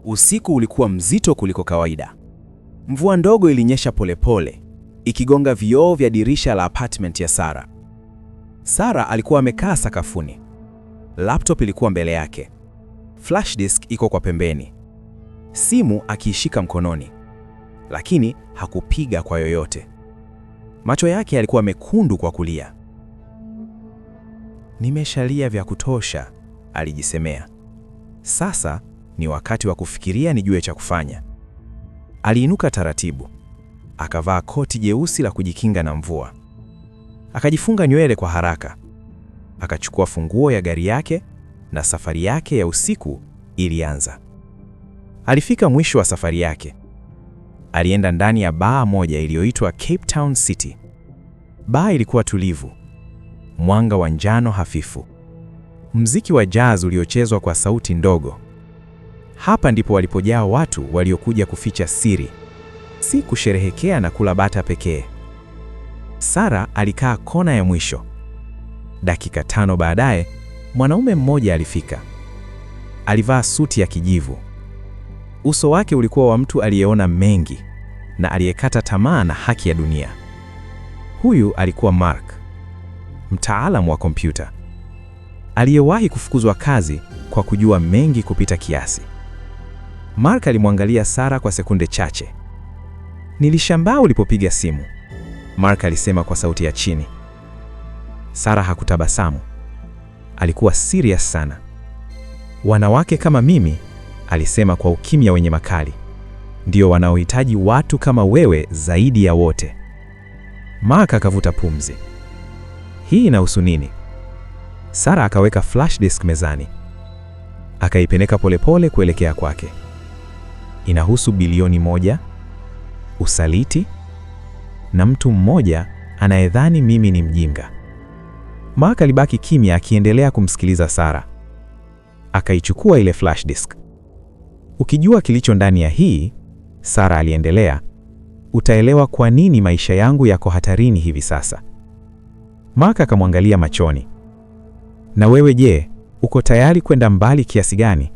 Usiku ulikuwa mzito kuliko kawaida. Mvua ndogo ilinyesha polepole, ikigonga vioo vya dirisha la apartment ya Sara. Sara alikuwa amekaa sakafuni. Laptop ilikuwa mbele yake. Flash disk iko kwa pembeni. Simu akiishika mkononi. Lakini hakupiga kwa yoyote. Macho yake yalikuwa mekundu kwa kulia. "Nimeshalia vya kutosha," alijisemea. "Sasa ni wakati wa kufikiria nijue cha kufanya." Aliinuka taratibu, akavaa koti jeusi la kujikinga na mvua. Akajifunga nywele kwa haraka. Akachukua funguo ya gari yake na safari yake ya usiku ilianza. Alifika mwisho wa safari yake. Alienda ndani ya baa moja iliyoitwa Cape Town City. Baa ilikuwa tulivu, mwanga wa njano hafifu, mziki wa jazz uliochezwa kwa sauti ndogo. Hapa ndipo walipojaa watu waliokuja kuficha siri, si kusherehekea na kula bata pekee. Sara alikaa kona ya mwisho. Dakika 5 baadaye, mwanaume mmoja alifika. Alivaa suti ya kijivu. Uso wake ulikuwa wa mtu aliyeona mengi na aliyekata tamaa na haki ya dunia. Huyu alikuwa Mark, mtaalamu wa kompyuta aliyewahi kufukuzwa kazi kwa kujua mengi kupita kiasi. Mark alimwangalia Sara kwa sekunde chache. "Nilishangaa ulipopiga simu," Mark alisema kwa sauti ya chini. Sara hakutabasamu. Alikuwa serious sana. "Wanawake kama mimi," alisema kwa ukimya wenye makali, "ndio wanaohitaji watu kama wewe zaidi ya wote." Mark akavuta pumzi. "Hii inahusu nini?" Sara akaweka flash disk mezani, akaipeleka polepole kuelekea kwake. "Inahusu bilioni 1, usaliti na mtu mmoja anayedhani mimi ni mjinga." Mark alibaki kimya akiendelea kumsikiliza Sara. Akaichukua ile flash disk. "Ukijua kilicho ndani ya hii," Sara aliendelea, "utaelewa kwa nini maisha yangu yako hatarini hivi sasa." Mark akamwangalia machoni. "Na wewe je, uko tayari kwenda mbali kiasi gani?"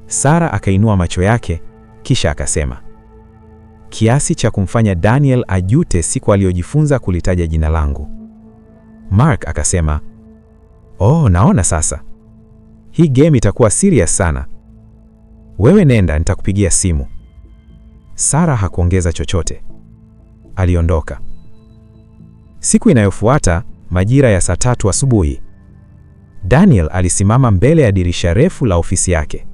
Sara akainua macho yake kisha akasema, "Kiasi cha kumfanya Daniel ajute siku aliyojifunza kulitaja jina langu." Mark akasema, "Oh, naona sasa. Hii game itakuwa serious sana. Wewe nenda, nitakupigia simu." Sara hakuongeza chochote. Aliondoka. Siku inayofuata, majira ya saa 3 asubuhi, Daniel alisimama mbele ya dirisha refu la ofisi yake.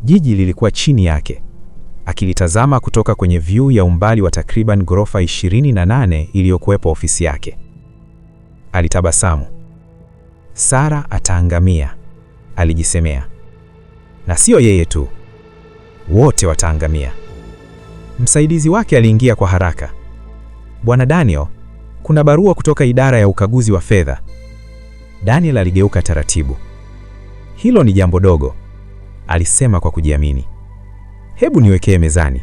Jiji lilikuwa chini yake, akilitazama kutoka kwenye view ya umbali wa takriban ghorofa 28 iliyokuwepo ofisi yake. Alitabasamu. "Sara ataangamia," alijisemea. "Na sio yeye tu, wote wataangamia." Msaidizi wake aliingia kwa haraka. "Bwana Daniel, kuna barua kutoka idara ya ukaguzi wa fedha." Daniel aligeuka taratibu. "Hilo ni jambo dogo," alisema kwa kujiamini. "Hebu niwekee mezani."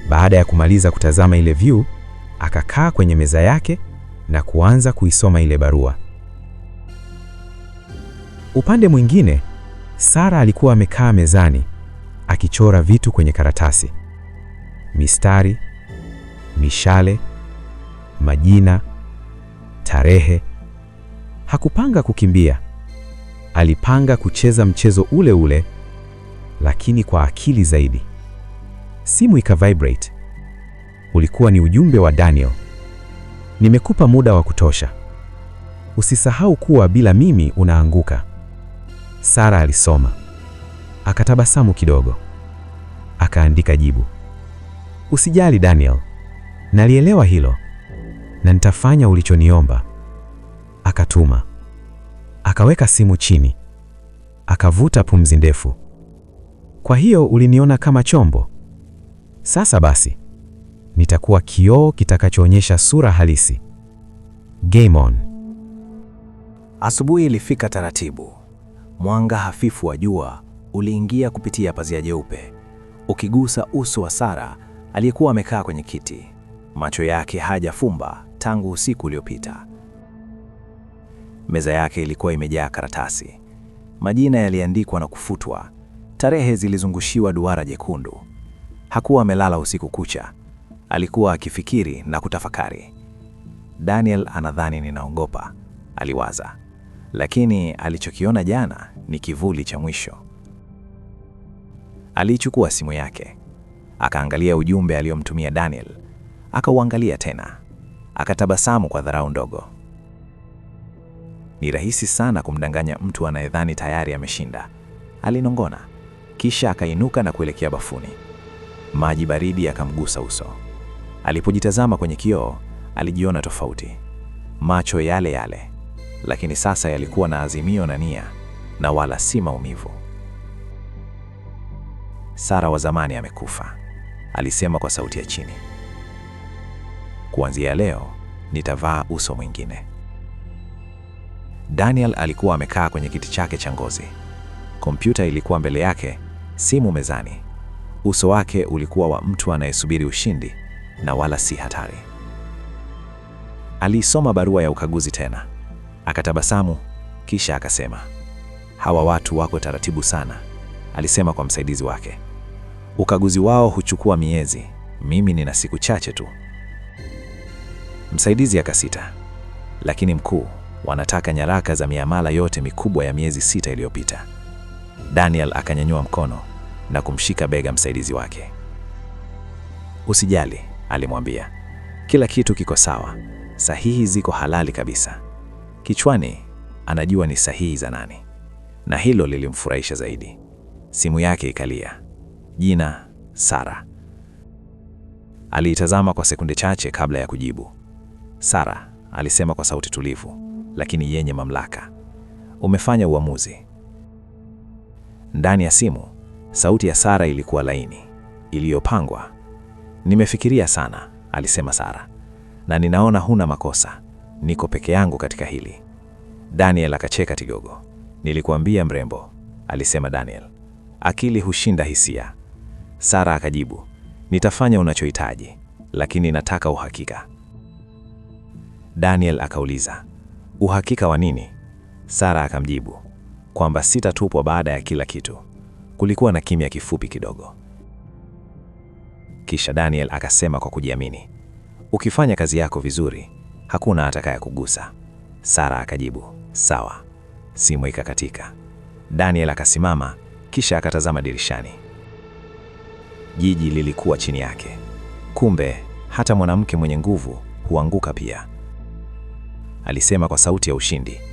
Baada ya kumaliza kutazama ile view, akakaa kwenye meza yake na kuanza kuisoma ile barua. Upande mwingine, Sara alikuwa amekaa mezani akichora vitu kwenye karatasi. Mistari, mishale, majina, tarehe. Hakupanga kukimbia. Alipanga kucheza mchezo ule ule, lakini kwa akili zaidi. Simu ikavibrate. Ulikuwa ni ujumbe wa Daniel. "Nimekupa muda wa kutosha. Usisahau kuwa bila mimi unaanguka." Sara alisoma. Akatabasamu kidogo. Akaandika jibu. "Usijali Daniel, nalielewa hilo na nitafanya ulichoniomba." Akatuma. Akaweka simu chini. Akavuta pumzi ndefu. "Kwa hiyo uliniona kama chombo. Sasa basi, nitakuwa kioo kitakachoonyesha sura halisi. Game on." Asubuhi ilifika taratibu. Mwanga hafifu wa jua uliingia kupitia pazia jeupe, ukigusa uso wa Sara aliyekuwa amekaa kwenye kiti. Macho yake hajafumba tangu usiku uliopita. Meza yake ilikuwa imejaa karatasi. Majina yaliandikwa na kufutwa, Tarehe zilizungushiwa duara jekundu. Hakuwa amelala usiku kucha. Alikuwa akifikiri na kutafakari. Daniel anadhani ninaogopa, aliwaza. Lakini alichokiona jana ni kivuli cha mwisho. Aliichukua simu yake, akaangalia ujumbe aliyomtumia Daniel, akauangalia tena, akatabasamu kwa dharau ndogo. Ni rahisi sana kumdanganya mtu anayedhani tayari ameshinda, alinong'ona, kisha akainuka na kuelekea bafuni. Maji baridi yakamgusa uso. Alipojitazama kwenye kioo, alijiona tofauti. Macho yale yale, lakini sasa yalikuwa na azimio na nia, na wala si maumivu. Sara wa zamani amekufa, alisema kwa sauti ya chini. Kuanzia leo nitavaa uso mwingine. Daniel alikuwa amekaa kwenye kiti chake cha ngozi. Kompyuta ilikuwa mbele yake, simu mezani. Uso wake ulikuwa wa mtu anayesubiri ushindi na wala si hatari. Aliisoma barua ya ukaguzi tena, akatabasamu, kisha akasema, hawa watu wako taratibu sana, alisema kwa msaidizi wake. Ukaguzi wao huchukua miezi, mimi nina siku chache tu. Msaidizi akasita, lakini mkuu, wanataka nyaraka za miamala yote mikubwa ya miezi 6 iliyopita. Daniel akanyanyua mkono na kumshika bega msaidizi wake. Usijali, alimwambia, kila kitu kiko sawa, sahihi ziko halali kabisa. Kichwani anajua ni sahihi za nani, na hilo lilimfurahisha zaidi. Simu yake ikalia, jina Sara. Aliitazama kwa sekunde chache kabla ya kujibu. Sara, alisema kwa sauti tulivu lakini yenye mamlaka, umefanya uamuzi. Ndani ya simu, sauti ya Sara ilikuwa laini, iliyopangwa. Nimefikiria sana, alisema Sara, na ninaona huna makosa. Niko peke yangu katika hili. Daniel akacheka kidogo. Nilikuambia mrembo, alisema Daniel, akili hushinda hisia. Sara akajibu, nitafanya unachohitaji, lakini nataka uhakika. Daniel akauliza, uhakika wa nini? Sara akamjibu kwamba sitatupwa baada ya kila kitu. Kulikuwa na kimya kifupi kidogo. Kisha Daniel akasema kwa kujiamini, ukifanya kazi yako vizuri, hakuna atakayekugusa. Sara akajibu, sawa. Simu ikakatika. Daniel akasimama, kisha akatazama dirishani. Jiji lilikuwa chini yake. Kumbe hata mwanamke mwenye nguvu huanguka pia, alisema kwa sauti ya ushindi.